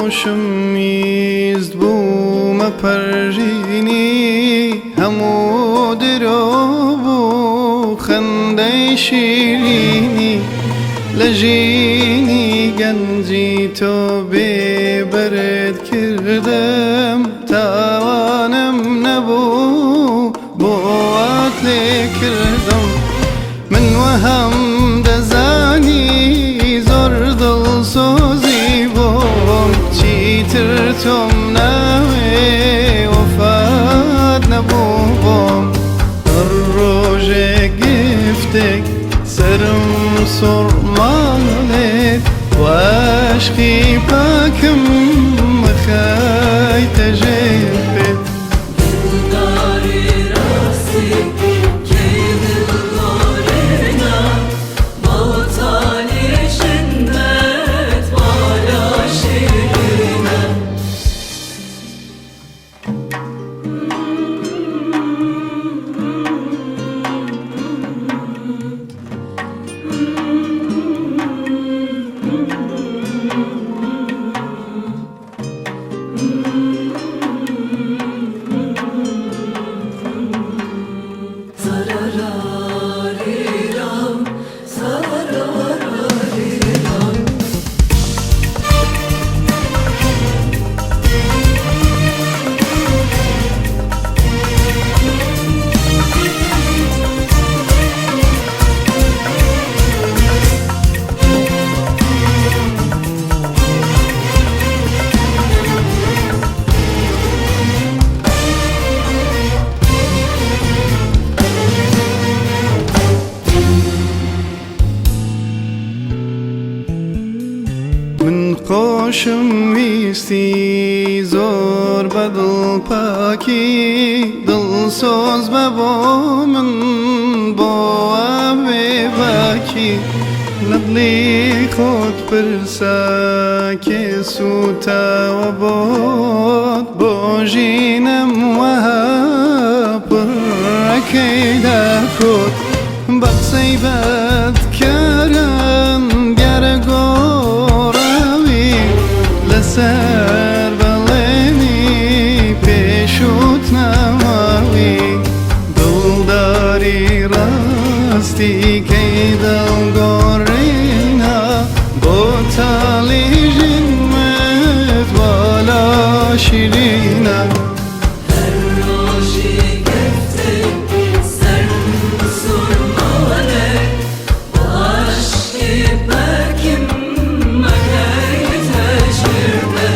خۆشم ویست بوومە پەرژینی هەموو درۆ بوو خەندەی شیرینی لە ژینی گەنجی تۆ بێ بەرت کردم تاوانم نەبوو بۆ وات لێ کردم من وەهەم دەزانی زۆر دڵسۆزی بۆم چیتر تۆم ناوێ وەفات نەبوو بۆم هەر ڕۆژێک گفتێک سەرم سوڕماڵێت واشقی پاکم مەخەیتە ژێر پێت. دڵداری ڕاستی کەی دڵ گۆڕێنە بۆ تالی ژنت بالا شیرینە. ساراراريرام ساراراريرام. من خۆشم ویستی زۆر بە دڵ پاکی دڵسۆز بە بۆ من بۆ بێ باکی لە دڵی خۆت پرسە کێ سوتاوە بۆت بۆ ژینم وەها پڕەکەی داکۆت بە قسەی بەدکاران دیارە گۆڕاوی لەسەر بەڵێنی پێشووت نەماوی دڵداری ڕاستی کەی دڵگۆڕینە بۆ تاڵی ژینمت والا شیرینە. هەر ڕۆژی گفتێک سەرم سوڕماڵێ بۆ عەشقی پاکم مەکەیتە ژێر پێ.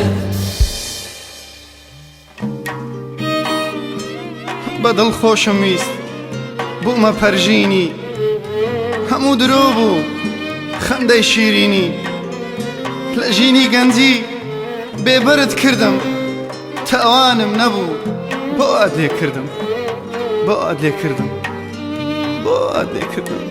بە دڵ خۆشم ویست بوومە پەرژینی هەموو درۆ بوو خەندەی شیرینی لە ژینی گەنجی بێبەرت کردم تاوانم نەبوو بۆ وات لێ کردم بۆ وات لێ کردم بۆ وات لێ کردم.